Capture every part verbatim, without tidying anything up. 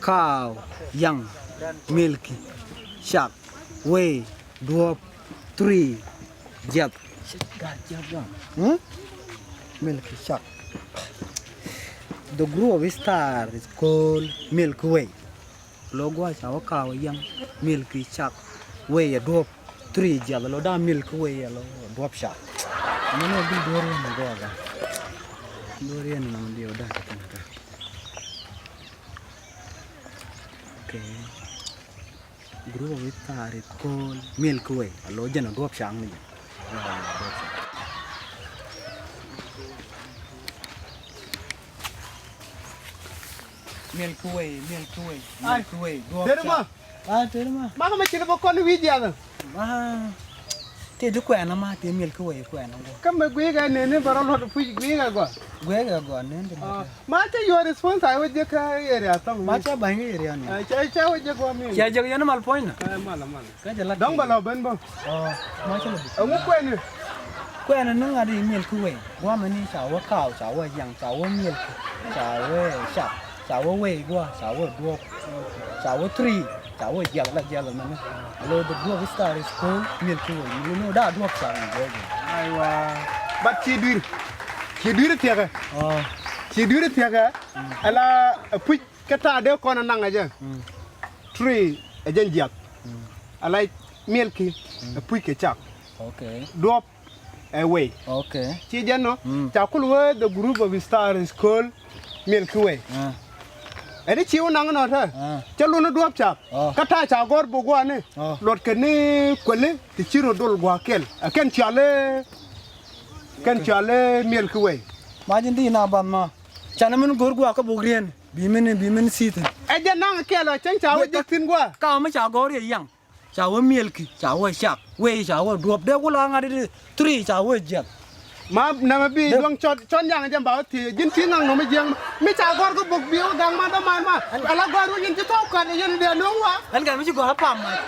Cow, yaŋ, milk, shark, whale, duɔ̱ɔ̱p, tree, jiath. Hmm? Milk, shark. The group of star is called Milky Way. Lo gua̱a̱ ca wä cow, yaŋ, milk, shark, whale, duɔ̱ɔ̱p, tree, jiath. Lo da̱a̱ Milky Way, lo duɔ̱ɔ̱p, shark. Mɛn wä bi duɔ̱ɔ̱r yɛn ni gɔaa. Duɔ̱ɔ̱r yɛn ni nɔmɔ diɛ wä da̱a̱ ti kɛn kä. Okay. Group of star is called Milky Way. A lo jɛn a duɔ̱ɔ̱p caŋ ni jɛ. Milky Way, Milky Way, Milky Way, duɔ̱ɔ̱p caŋ. Ai. Teri ma. Ah, teri ma. Ma kä ma cini bä kɔn wi̱i̱ jiath. Ma. Tëë di kuɛɛn ama tëë Milky Way kuɛɛn ama. Kä mɛ gui̱i̱kɛ neni bä rɔ luɔt puc gui̱i̱kɛ gɔaa. Gui̱i̱kɛ gɔaa neni di. Ah, ma cɛ yuɔr response a wä jek kä area thɔŋ. Ma cɛ ba̱ny kä area ni. Ah, cɛ, cɛ wä jek gɔaa mi. Cɛ jek yɛn mal puɔ̱ny na. Eh, mal, mal. Kä jɛ la. Dɔ̱ŋ bä lɔ ben bä. Oh, ma cɛ lɔ bi. Ɛŋu kuɛni? Kuɛni ni ŋa̱t i̱ Milky Way. Guamɛ ni ca wä cow, ca wä yaŋ, ca wä milk, ca wä shark, ca wä whale gua̱a̱, ca wä duɔ̱ɔ̱p, ca wä tree. Ca wä jiath la jiath la mɛnɛ. Lo the group of star is called Milky Way. You know that duɔ̱ɔ̱p caŋ ni jɔɔc. Aiwa. But ci dui̱r. Ci dui̱r thia̱kɛ. Oh. Ci dui̱r thia̱kɛ. Mm. Ala, eh, puc kä ta̱a̱ dee kɔn anaŋ ɛ jɛ. Mm. Tree ɛ jɛn jiath. Mm. Ala milk, mm, ɛ puc kɛ shark. Okay. Duɔ̱ɔ̱p ɛ whale. Okay. Ci jɛn nɔ, mm, ca kul wee the group of stars called Milky Way. Ah. Ɛn i̱ ci wä naŋ nɔ tɛ. Ah. Cä lun i̱ duɔ̱ɔ̱p cath. Oh. Kä ta̱a̱ ca gɔ̱r buk gua̱a̱ni. Oh. Luɔt kɛ ni kuäli ti ci rɔ dol gua̱a̱ kɛl. Ɛ kɛn cɔal i̱, kɛn cɔal i̱ Milky Way. Ma ji̱n di na ban ma. Canɛ min go̱r gua̱a̱ kä buk riɛn. Bi min, bi min si̱thin. Ɛ jɛ naŋ kɛl ɔ cäŋ ca wä jek thi̱n gua̱a̱. Ka mi ca gɔ̱r yɛ yaŋ. Ca wä milk, ca wä shark, whale, ca wä duɔ̱ɔ̱p. Dee wä la ŋa̱t di three, ca wä jiath. Ma nɛmɛ bi luäŋ cɔt, cɔt nyaŋ jɛ ba wä thiec, ji̱n ti ŋaŋ nɔmɔ jiäŋ. Mi ca gɔ̱r kä bok bi wä gaŋ ma däman ma. Ala gɔ̱r wä yɛn ci tɔ̱ kɔn yɛn dee no̱o̱ŋ wa. Ɛn kɛn mi ci gɔ̱r a pam mac.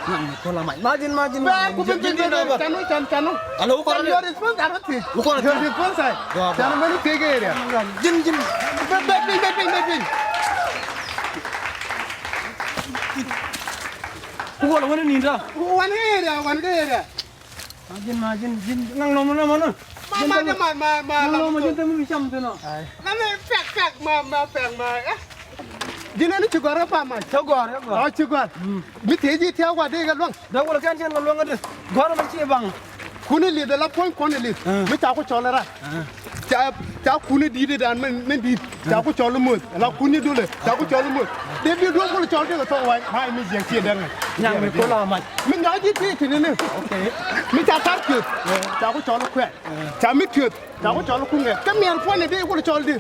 Ŋaŋ mi ko̱l a mac. Ma ji̱n, ma ji̱n, ma ji̱n, ji̱n, ji̱n, ji̱n, ji̱n. Can wä, can, can wä. Ala wä kɔn. Your response, ara thiec. Wä kɔn. Your response, ai. Can mɛn thiec kɛ area. Ji̱n, ji̱n. Bɛ, bɛ piny, bɛ piny, bɛ piny. Ku wal wani ni da. Wani area, wani area. Ma ji̱n, ma ji̱n, ji̱n. Nang no, no, no, no. Ma, ma, ma, ma, ma, nang no, ma ji̱n temu bi cam teno. Ai. Na me pek, pek, ma, ma, pek, ma. Eh. Ji̱n ni ci gɔr pa ma. Ci gɔr, ci gɔr. Oh, ci gɔr. Mm. Mi te ji te wa de ga luang. Da wala kan jen ga luang de. Gɔr ma ci bang. Kuni li de la pon kuni li. Ah. Mi ta ku chol ra. Ah. Ca, ca kuni di̱i̱t dan min, min di̱i̱t. Ca ku cɔl muth. La kuni dule. Ca ku cɔl muth. Dee bi duɔ̱p kul cɔl dee kɛ thok wa̱i̱. Ma̱a̱ mi jiɛk ciɛ dee ŋa̱c. Nyaŋ mi kul a mac. Mi nyɔk ji̱ ti ti ni ni. Okay. Mi ca tar kiöt. Ca ku cɔl kuɛt. Ca mi kiöt. Ca ku cɔl kuŋɛ. Kä miɛl puɔ̱ny dee kul cɔl di.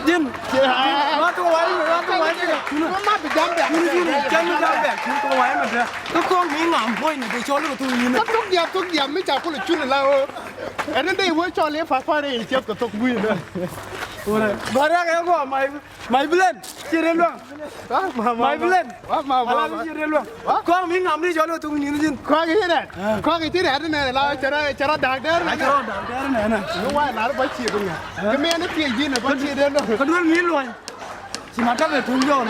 Din. Ma thok wa̱i̱ mi, ma thok wa̱i̱ mi. Ma bi jam bɛk. Cɛ mi jam bɛk. Thok wa̱i̱ mi dee. Kä kɔŋ mi ŋam puɔ̱ny ni dee cɔl kɛ thok ni. Kä thok diam, thok diam mi ca kul cun la o. Ɛn ni dee wee cɔl i̱ pa̱pa̱r i̱ ciɛth kɛ thok gui̱i̱n. Gɔ̱rɛ kɛ gɔaa, my, my blend. Ci ri luäŋ. My blend. Ala ci ri luäŋ. Kɔn mi ŋam ni jɔl thuk ni ni jin. Kɔn ki rɛt. Kɔn ki rɛt ni la cɛ rɔ, cɛ rɔ dak der ni. Cɛ rɔ dak der ni. Ni wa lar ba ci bi ŋa. Ki mi ni piɛ jin ba ci den. Ka duel mi luäŋ. Ci ma tabe thuk jɔl.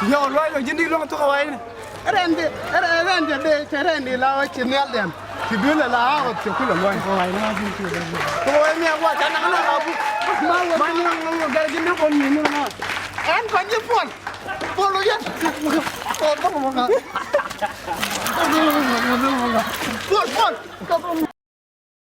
Ci jɔl luäŋ jin di luäŋ thuk wa ni. Rɛn di, rɛn, rɛn di, di, cɛ rɛn di la wä ci nhial dɛm. Ci duel la a wä ci kulɛ luɔny. Kɛ wä mi a wä ca naŋ na a buk. Ma wä ma ni naŋ naŋ gɛr ji̱n ni kɔn ni ni na. Ɛn kɔn ji̱ puɔl. Puɔl wä yɛn. Puɔl bä mɔ ŋa. Puɔl, puɔl.